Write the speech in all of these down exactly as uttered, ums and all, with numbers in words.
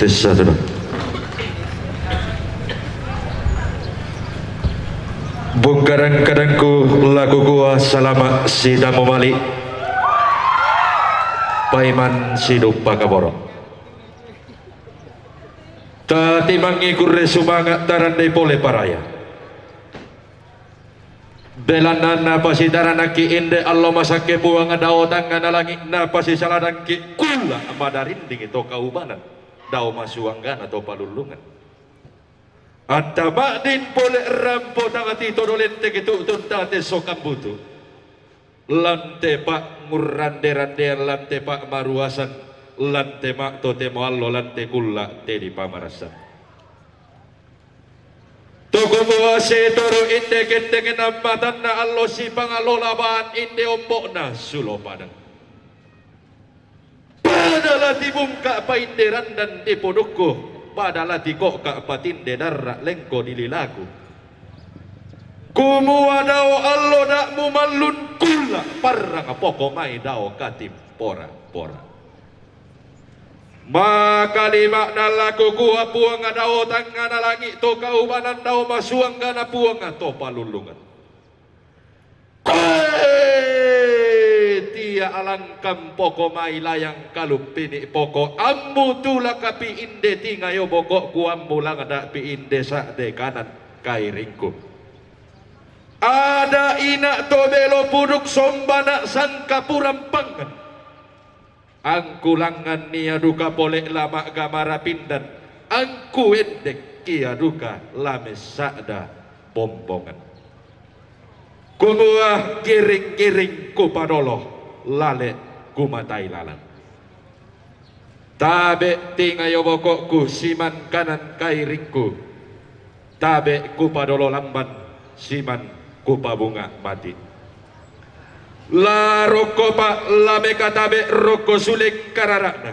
Tessa tudu. Bungkarang kadangku laku kua salama' sitamu mali' paiman sidupa kaboro'. Tatimangi kurre sumanga' tarandai pole paraya. Belanna napasitaranakki' inde allo masakke Puang dao tangngana langi', napasisaladangki' kulla' madarinding to kaubanan dao masuanggana to palullungan. Anta ma'din pole rampo tang titodo lenteke tu'tun tang tesso kambutu. Lan te pa'ngurrande-randean, lan te pa'maruasan, lan te ma'totemo allo, lan te kulla' te dipamarassan. To kumua sitoru inde kettengenna matanna allo sipangalola baan inde ombo'na sulo padang. Pada la tibungka'pa inde randan dipudukku, pada la tiko'ka'pa tinde darra' lengko dililaku. Kumua dao allo da' mumallun kulla' parrang poko mai dao katimpora-pora. Makalima'na laku kua Puang dao tangngana langi' to kaubanan dao masuanggana Puang to palullungan. Koe tia alangkan poko mai layang kaluppini' poko ammu tulakapi inde tingayo boko'ku ammu langda'pi inde sa'de kanan kairingku. Ada' ina' to belo puduk sombana' sangkapurang pangngan. Angku langngan ia duka pole la ma'gamara pindan, angku endek ia duka la messa'da bombongan. Kumua giring-giring kupadolo, lale kumatai lalan. Tabe' tingayo boko'ku siman kanan kairingku. Tabe' kupadolo lamban, siman kupabunga' mati'. La rokkopa la mekatabe' rokko suleng karara'na.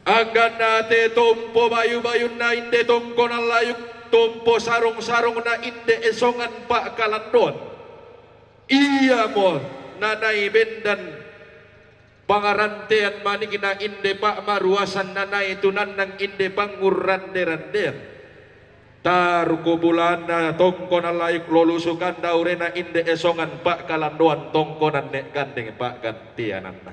Angganna te tompo bayu-bayunna inde tongkonan layuk, tompo sarong-sarongna inde esongan pa'kalandoan. Iamo nanai bendan pangarantean manikna inde pa'maruasan nanai tunannang inde pangngurrande-randean. Tarukku bulaanna tongkonan layuk lolusukan daurena inde esongan pa'kalandoan tongkonan ne' gandeng pa'gantiananna.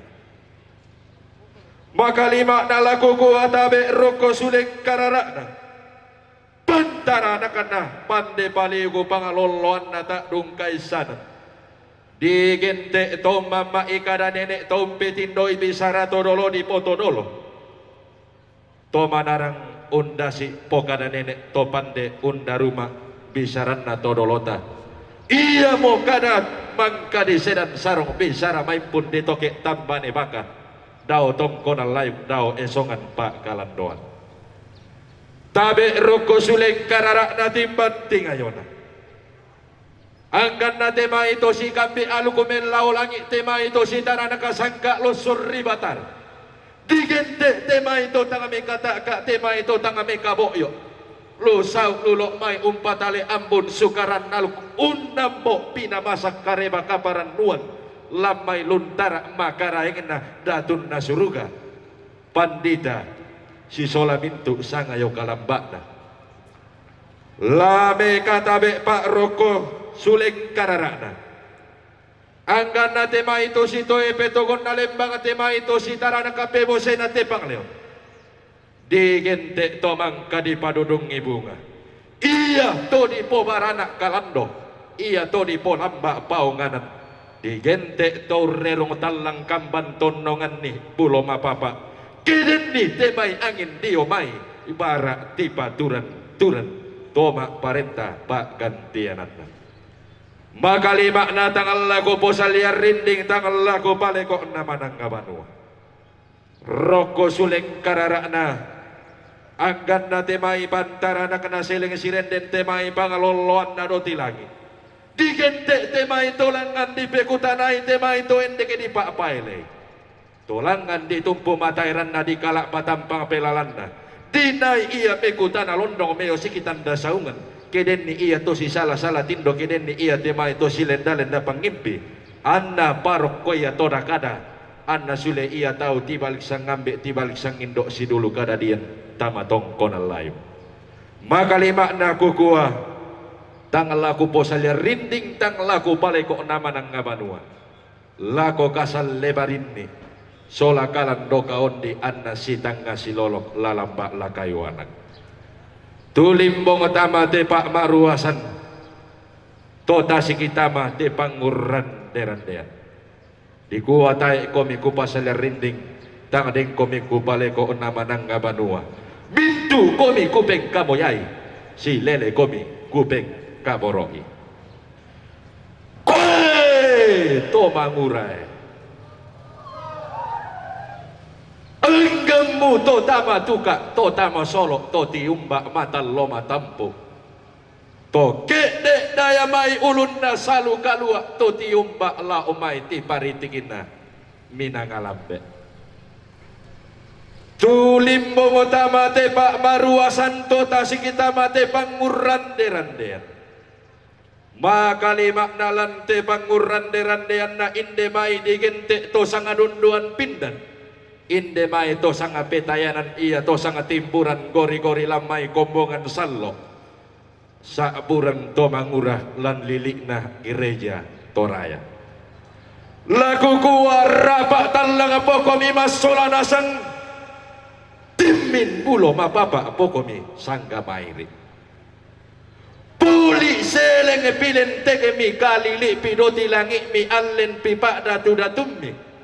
Makalima'na laku kua tabe' rokko suleng karara'na. Pantaranakna pande paligu pangalolloanna ta'dungkaissanan. Digente' to mamma'i kada nene' to umpetindoi bisara to dolo dipotodolo. To manarang undasi' pokada nene' to pande undaruma' bisaranna to dolota. Iamo kada mangkadi sedan sarong bisara maimpun ditoke' tambane baka. Dao tongkonan layuk dao esongan pa'kalandoan. Tabe' rokko suleng karara'na timbang tingayona. Angganna te mai to sikambi' aluk mellao langi', te mai to sitaranaka sangka' losson ri Batara. Digente' te mai to tang mekata'ka', te mai to tang mekabo'yo'. Lu sau' lulo' mai umpatale ambun sukaran aluk unnambo' pinamasa' kareba kaparannuan, lammai luntara' makaraengna Datunna Suruga. Pandita sisola mintu' sangayo kalamba'na. La mekatabe' pa'rokko suleng karara'na. Angganna te mai to sitoe petogonna lembang, te mai to sitaranaka pebosena te pangleon. Digente' to mangka dipadudungi bunga. Ia to dipobarana' kalando, ia to dipolamba' paonganan. Digente' to urrerung tallang kamban tonnonganni bulo mapapa'. Kedenni te mai angin dio mai, bara' tipaturan-turan to ma'parenta pa'gantiananna. Makalima'na tang laku posalian rinding, tang laku paleko'na manangnga banua. Rokko suleng karara'na, angganna te mai pantaranakna seleng sirenden te mai pangalolloanna doti langi'. Digente' te mai to langngan dipekutanai te mai to endeke dipa'paelei. To langngan ditumpu mataeranna dikala' patampang pelalanna. Dinai ia mekutana londong meo sikitanda saungan. Kedenni ia to sisala-sala tindo, kedenni ia te mai to silenda-lenda pangngimpi. Anna parokko ia to dakada. Anna sule ia tau tibalik sangambe' tibalik sangindo' sidulu kadadian tama tongkonan layung. Makalima'na kukua, tang la kuposalian rinding, tang la kupaleko' namanangnga banua. Lako kasallebarinni, sola kalan doka ondi anna sitangnga silolok lalamba' lakayuanang. Tulimbong tama te pa'maruasan, to tasiki tama te pangngurrande-randean. Dikua tae' komi kupasalian rinding, tang dengkomi kupaleko' namanangnga banua. Mintu' komi kupengkamoyai, silele komi kupengkaboro'i. Koe to mangurae, enggemmu to tama tuka', to tama solo', to tiumba' matallo matampu'. To ke'de' daya mai ulunna salu kalua', to tiumba' lao' mai tiparitikinna minanga lambe'. Tulimbong tama te pa'maruasan, to tasiki tama te pangngurrande-randean. Makalima'na lan te pangngurrande-randeanna inde mai digente' to sangadunduan pindan, inde mai to sangapetayanan ia to sangatimburan gori-gori lan mai kombongan sallo'. Sa'burang to mangura lan lili'na gereja Toraya. La kukua rapa' tallang pokomi massola nasang, timmin bulo mapapa pokomi sangga mairi'. Puli' seleng pilentekmi kalili' pidoti langi'mi allen pipa'datu-datummi.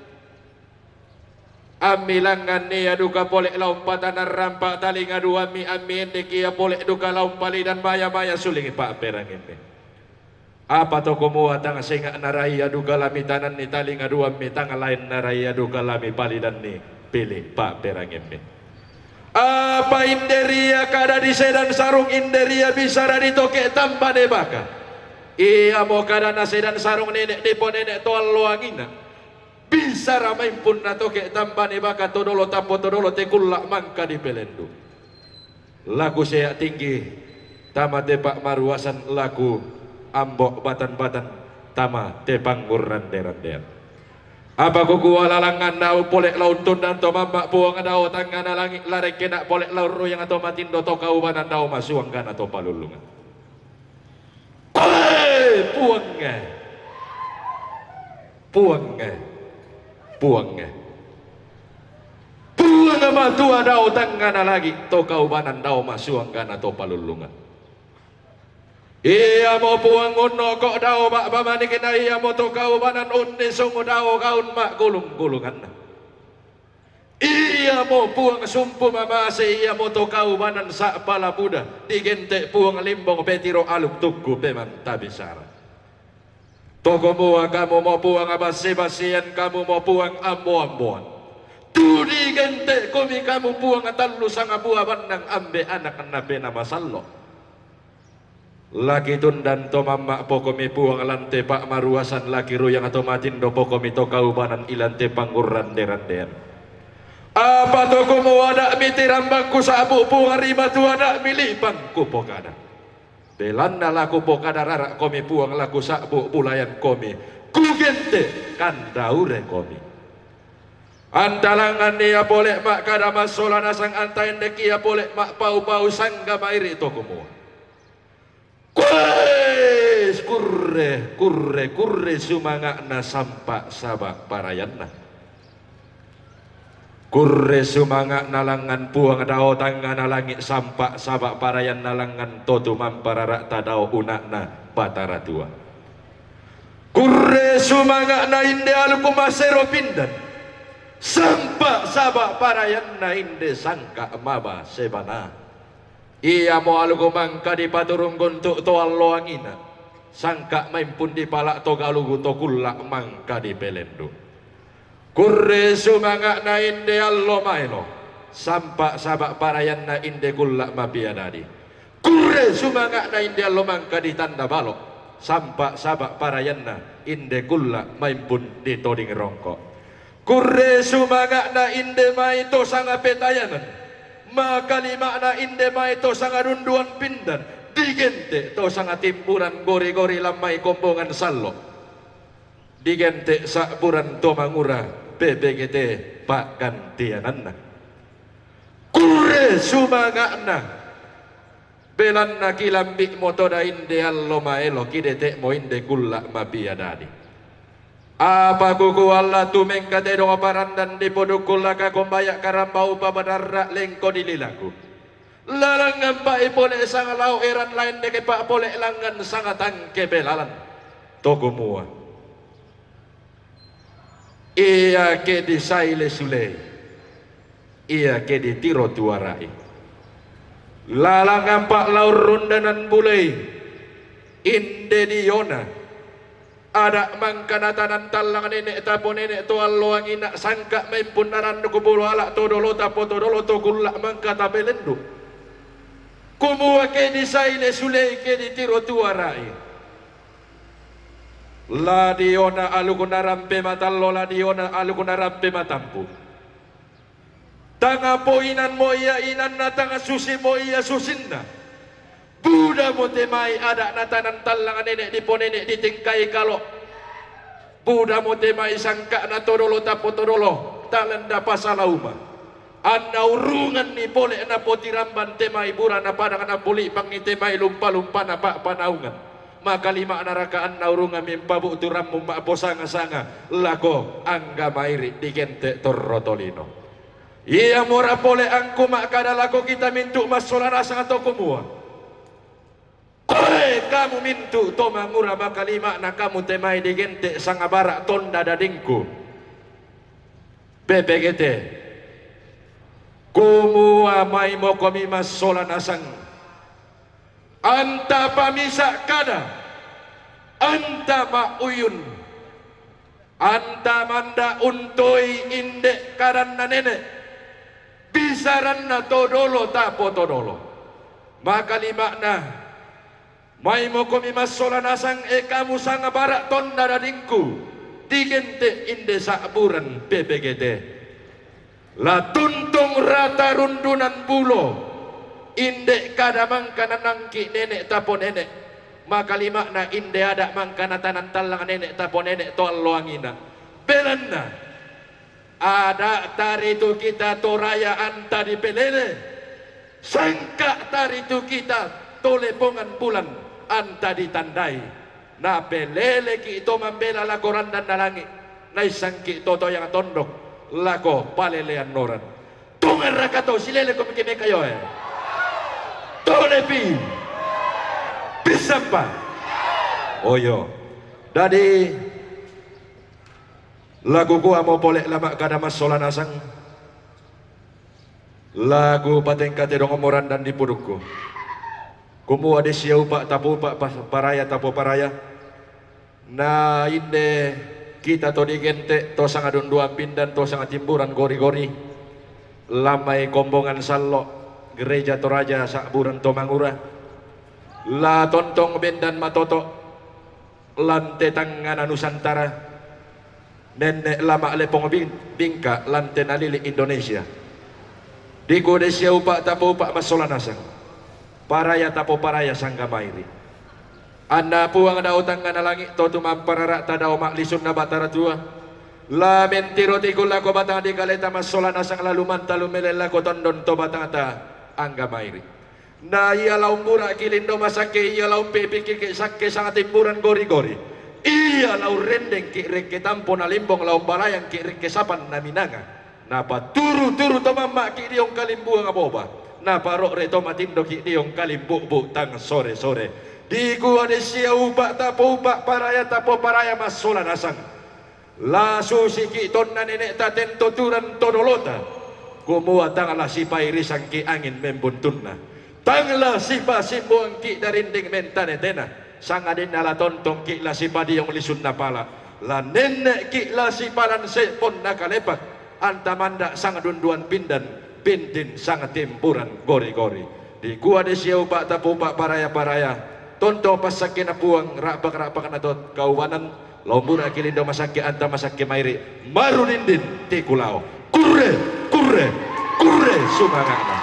Ammi langngan ia duka pole' la umpatanang rampa' talinga duammi, ammi endek ia pole' duka la umpalidan maya-maya suling pa'perangimmi. Apa to kumua tang senga'na raia duka la mitananni talinga duammi, tang laenna raia duka la mipalidanni pili' pa'perangimmi. Apa inderia kada disedan sarung, inderia bisara ditoke' tambane baka. Iamo kada nasedan sarung nene' diponene' to alloangina. Bisara maimpun natoke' tambane baka to dolo tappo to dolo te kulla' mangka dipelendu. La kusea' tinggi tama te pa'maruasan, la kuambo' batan-batan tama te pangngurrande-randean. Apa kukua lalangnganna pole' la untundan to mamma' Puang dao tangngana langi', la rekkena pole' la urruyang to matindo to kaubanan dao masuanggana to palullungan. Koe Puangnge, Puangnge, Puangnge. Puang Matua dao tangngana langi' to kaubanan dao masuanggana to palullungan. Iamo Puang unnoko' dao ba'ba manikna, iamo to kaubanan unnisung dao gaun ma'gulung-gulunganna. Iamo Puang sumpu mamase, iamo to kaubanan sa'pala buda, digente' Puang limbong petiro aluk tukku pemanta bisara. To kumua kamu mo Puang basse-bassean, kamu mo Puang ambo-amboan. Tu digente' komi kamu Puang tallu sangabua bannang ambe' anak napena masallo'. La kitundan to mamma' pokomi Puang lan te pa'maruasan, la kiruyang to matindo pokomi to kaubanan ilan te pangngurrande-randean. Apa to kumua da' mitirambang kusa'bu' Puang ri matua, da' milipang kupokada. Belanna la kupokada rara' komi Puang, la kusa'bu' bulayan komi, kugente' kandaure komi. Anta langngan ia pole' ma'kada massola nasang, anta endek ia pole' ma'pau-pau sangga mairi' to kumua. Kues, kurre, kurre, kurre sumanga'na sampa saba' parayanna. Kurre sumanga'na langngan Puang dao tangngana langi' sampa saba' parayanna langngan to tumampa rara'ta dao una'na Batara Tua. Kurre sumanga'na inde aluk masero pindan, sampa saba' parayanna inde sangka' maba sebana. Iamo aluk mangka dipaturung guntu' to alloangina, sangka' maimpun dipala' to galugu to kulla' mangka dipelendu. Kurre sumanga'na inde allo maelo, sampa saba' parayanna inde kulla' mapiadadi. Kurre sumanga'na inde allo mangka ditanda balo', sampa saba' parayanna inde kulla' maimpun ditoding rongko'. Kurre sumanga'na inde mai to sangapetayanan, makalima'na inde mai to sangadunduan pindan, digente' to sangatimburan gori-gori lan mai kombongan sallo'. Digente' sa'buran to mangura, P P G T pa'gantiananna. Kurre sumanga'na. Belanna kilambi'mo to dain de allo maelo, kidete'mo inde kulla' mapia dadi. Apa kukua la tu mengkatedong parandan dipudukku, la kakombaya' karambau pabadarra' lengko dililaku. Lalangngan pa'i pole' sangalao' eran laen deke pa'pole' langngan sangatangke belalan. To kumua, iake disaile sulei, iake ditiro tuara'i. Lalangngan pa'laurrundanan bulei, inde diona. Ada' mangka natanan tallang nene' taponene' to alloangina, sangka' maimpunnaran kubulo ala' to dolo tapotodolo to kulla' mangka tapelendu'. Kumua ke disaile sulei, ke ditiro tuara'i. La diona alukna rampe matallo, la diona alukna rampe matampu'. Tang apoinanmo ia inanna, tang susimo ia susinna. Budamo te mai ada' natanan tallang nene' diponene' ditingkai kalo'. Budamo te mai sangka'na to dolo tapotodolo, talanda pasalauma. Annaurunganni pole' napotiramban te mai bura napadang napuli'pangi te mai lumpa-lumpana pa'panaungan. Makalima'na raka annaurungammi mpabu'tu rammu ma'posanga-sanga lako angga mairi' digente' torro tolino. Iamora pole angku ma'kada lako kita mintu' massola nasang to kumua, koe kamu mintu' to mangura, makalima'na kamu te mai digente' sangabara' tonda dadingku. P P G T. Kumua maimokomi massola nasang. Anta pamisa' kada, anta ma'uyun, anta manda' untoi inde' kadanna nene', bisaranna to dolo tapotodolo. Makalima'na, maimokomi massola nasang, e kamu sangabara' tonda dadingku, digente' inde sa'buran P P G T. La tontong rata rundunan bulo, inde' kada mangka nanangki' nene' taponene', makalima'na inde ada' mangka natanan tallang nene' taponene' to alloangina. Belanna, ada' taritu kita Toraya anta dipelele, sangka' taritu kita to lepongan bulan anta ditandai. Napeleleki' to mambela lako randanna langi', naissangki' to toyang tondok lako palelean oran. Tongarraka to sileleko meke mekayoe? Tolepi. Pissampa. Oyo. Dadi, la kukuamo pole' la ma'kada massola nasang. La kupatengkatedong morandan dipudukku. Kumua de sia upa' tapoupa' pa-, paraya tapoparaya. Na inde kita to digente' to sangadunduan pindan to sangatimburan gori-gori. Lamai kombongan sallo', gereja Toraja sa'buran to mangura. La tontong bendan matoto'. Lan te tangngana Nusantara, nenne' la ma'lepong bing-, bingka' lan te nalili' Indonesia. Dikua de sia upa' tapoupa' massola nasang. Paraya tapoparaya sangga mairi'. Anna Puang dao tangngana langi' to tumamparara'ta dao ma'lisunna Batara Tua. La mentiro tiku lako batang dikaleta massola nasang, la lumanta lumele lako tondon to batangta angga mairi'. Na ia la umbura'ki' lindo masakke, ia la umpi'pikkiki' sakke sangatimburan gori-gori. Ia la urrendengki' rekke tampo nalimbong, la umbalayangki' rekke sapan naminanga. Napaturu-turu to mamma'ki' diong kalimbuang boba. Naparo're to matindoki' diong kalimbu'bu' tang sore-sore. Dikua de sia upa' tapoupa' paraya tapoparaya massola nasang. La susiki' tonna nene'ta ten to turan to dolota, kumua tang la sipairisangki' angin membuntunna, tang la sipasimbuangki' darinding mentane-tena, sangadinna la tontongki' la sipadiong lisunna pala', la nenne'ki' la sipalan se'ponna kalepak, anta manda' sangdunduan pindan, bintin sangtimburan gori-gori. Dikua de sia upa' tapoupa' paraya-paraya, tontong passakkena Puang, ra'pak-ra'pakna to kaubanan, la umbura'ki' lindo masakke, anta masakke mairi', marudindin tikulao. Kurre, kurre, kurre sumanga'na.